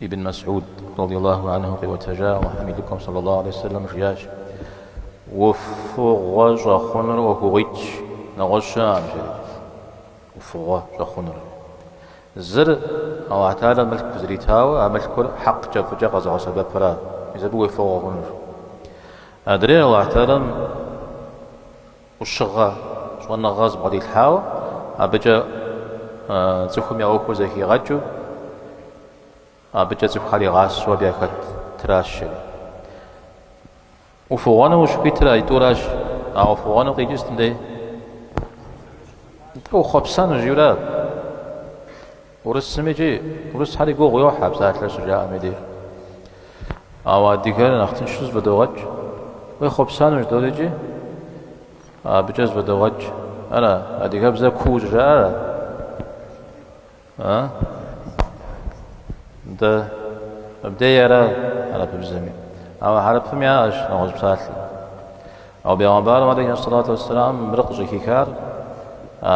Ибн Мэсгьуд, радиаллаху анху, къиӏуэтэжа Алыхьым и лӏыкӏуэм саллаллаху алейхи вассэлэм жиӏащ, Уфыгъуэ щӏэхъунур ӏуэхугъуитӏщ, нэгъуэщӏ щыӏэкъым, жери. Уфыгъуэ щӏэхъунур. Зыр Алыхь Тэхьэлам мылъку зритауэ, а мылъкур хьэкъкӏэ фӏыкӏэ къэзыгъэсэбэпра, мис абы уефыгъуэ хъунущ. Адрейр Алыхь Тэхьэлам ӏущыгъэ, щӏэныгъэ зыбгъэдилъхьауэ, абыкӏэ цӏыхум я ӏуэхур зэхигъэкӏыу, абыкӏэ цӏыхухэр игъасэу абы яхэтращ, жери. Уфыгъуэну ущыхуитыр а итӏуращ, ауэ фыгъуэну къикӏыр сытым дей? Нтӏэ, ухъуэпсэну жиӏэура? Урысым икӏи, урысхэри гугъу йохь а псалъэр щыжаӏэм и деж. Ауэ адыгэр нэхъ тыншу зэфӏэдогъэкӏ. Уехъуэпсэну жыдоӏэр икӏи, абыкӏэ зэфӏэдогъэкӏ. Ара, адыгэбзэ куу щӏыжаӏэр ара? Нтӏэ, мыбдей ара хьэрыпыбзэми. Ауэ хьэрыпым яӏэщ нэгъуэщӏ псалъэ. Ауэ бегъымбарым алейхи сэлату уэсселам мыр къыщӏыхихар а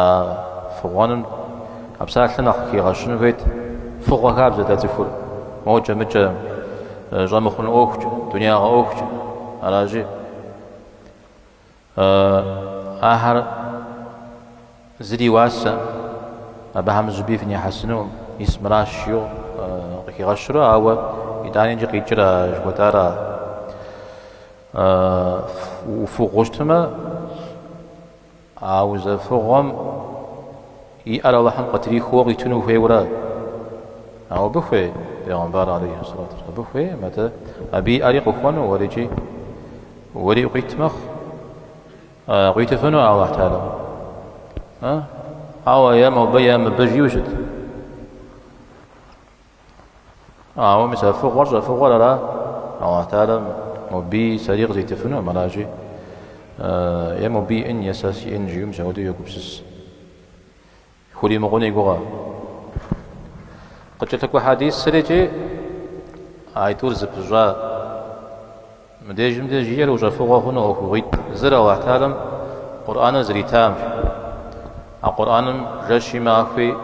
фыгъуэным а псалъэр нэхъ хигъэщыну хуейт. Фыгъуэ хабзэт а цӏыхур, мокӏэ мыкӏэ щӏэмыхъун ӏуэхукӏэ, дунеягъэ ӏуэхукӏэ. Аращи, ахэр зыри и уасэ, абыхэм зыщӏыпӏи фынихьэсынукъым, мис мыращ жиӏэу къыхигъэщурэ, ауэ итӏани икӏи къикӏыр а жыхуэтӏара. Уфыгъуэу щытмэ, а узэфыгъуэм и ӏэр Алыхьым къытрихыу къуитыну хуейуэрэ. Ауэ абы хуей, бегъымбар алейхи сэлату уэсселам, абы хуейм, атӏэ абы и ӏэри къыхуэну уэрикӏи, уэри къуит мэхъу. Къуитыфыну Алыхь Тэхьэлам. Ауэ е мобы, е мыбы жиӏэу щыт. Ауэ мис а фыгъуэр щӏэфыгъуэр ара? Алыхь Тэхьэлам мобыи сэри къызитыфынукъым, аращи, е мобы иӏэн, е сэ сиӏэн жиӏэу мис апхуэдэу йогупсыс. Хуримыкъун и гугъэ. Къыкӏэлъыкӏуэ хьэдисыр икӏи аитӏур зэпыщӏа. Мыдежым деж жиӏэр ущӏэфыгъуэ хъуну ӏуэхугъуитӏ. Зыр Алыхь Тэхьэлам Къурӏэныр зритам. А Къурӏэным жэщи махуи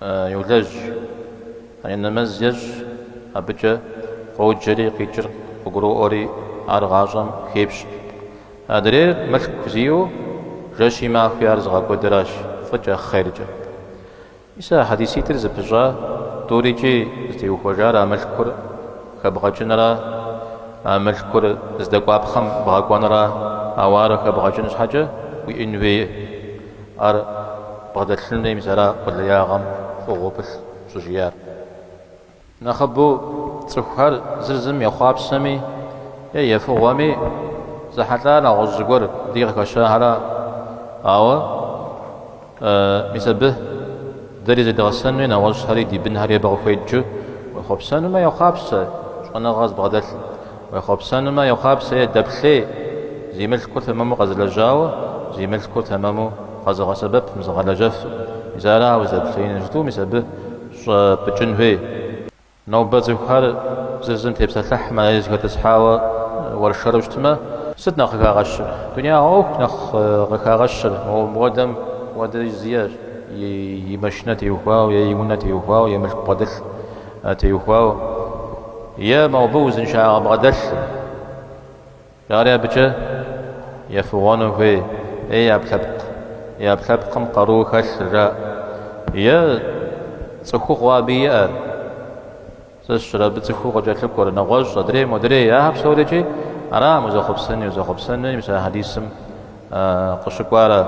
Йолэжь, нэмэз ещӏ, абыкӏэ къоджэри, къикӏыр къыгуроӏуэри, ар гъащӏэм хепщэ. Адрейр мылъку зиӏэу жэщи махуи ар зыгъэкӏуэдыращ, фӏыкӏэ, хъеркӏэ. Мис а хьэдиситӏыр зэпыщӏа, тӏурикӏи зытеухуэжар а мылъкур хэбгъэкӏыныра, а мылъкур здэкӏуапхъэм бгъэкӏуэныра, ауэ ар хэбгъэкӏын щхьэкӏэ уиӏэн хуей. Ар бгъэдэлъын хуей, мис ара къулеягъэм фӏыгъуэу пылъ щӏыжиӏар. Нэхъыбэу цӏыхухэр зыр зым ехъуапсэми е ефыгъуэми зэхьэлӏар нэгъуэщӏ зыгуэр ди къыхэщахьэра. Ауэ мис абы дэри зедгъэсэнуи, нэгъуэщӏхэри ди бынхэри абы къыхуедджэу уехъуэпсэнумэ ехъуапсэ щӏэныгъэ зыбгъэдэлъым. Уехъуэпсэнумэ ехъуапсэ е дэплъей, зи мылъкур тэмэму къэзылэжьауэ, зи мылъкур тэмэму къэзыгъэсэбэпым, зыгъэлэжьэфым. Мис ара уздэплъеиныр жытӏэу, мис абы щӏэпӏыкӏын хуей. Нобэ цӏыхухэр зыр зым тепсэлъыхьмэ е зэхэтӏысхьауэ уэршэру щытмэ, сыт нэхъ къыхагъэщыр? Дунеягъэ ӏуэху нэхъ къыхагъэщыр, мыуэдэм уэдэ зиӏэщ, и машинэ теухуауэ е и унэ теухуауэ е мылъку бгъэдэлъ теухуауэ. Е мобы узыншагъэ бгъэдэлъыр. Ари абыкӏэ ефыгъуэну хуей, е и ӏэпкълъэпкъ, и ӏэпкълъэпкъым къару хэлъыр, жаӏэ. Е цӏыхугъэ абы иӏэр, сэ сщӏэрэ абы цӏыхуу къыкӏэлъыкӏуэр, нэгъуэщӏ, адрей, модрей, ахэр псорикӏи аракъым узэхъуэпсэн, узэхъуэпсэнури мис а хьэдисым къыщыкӏуара.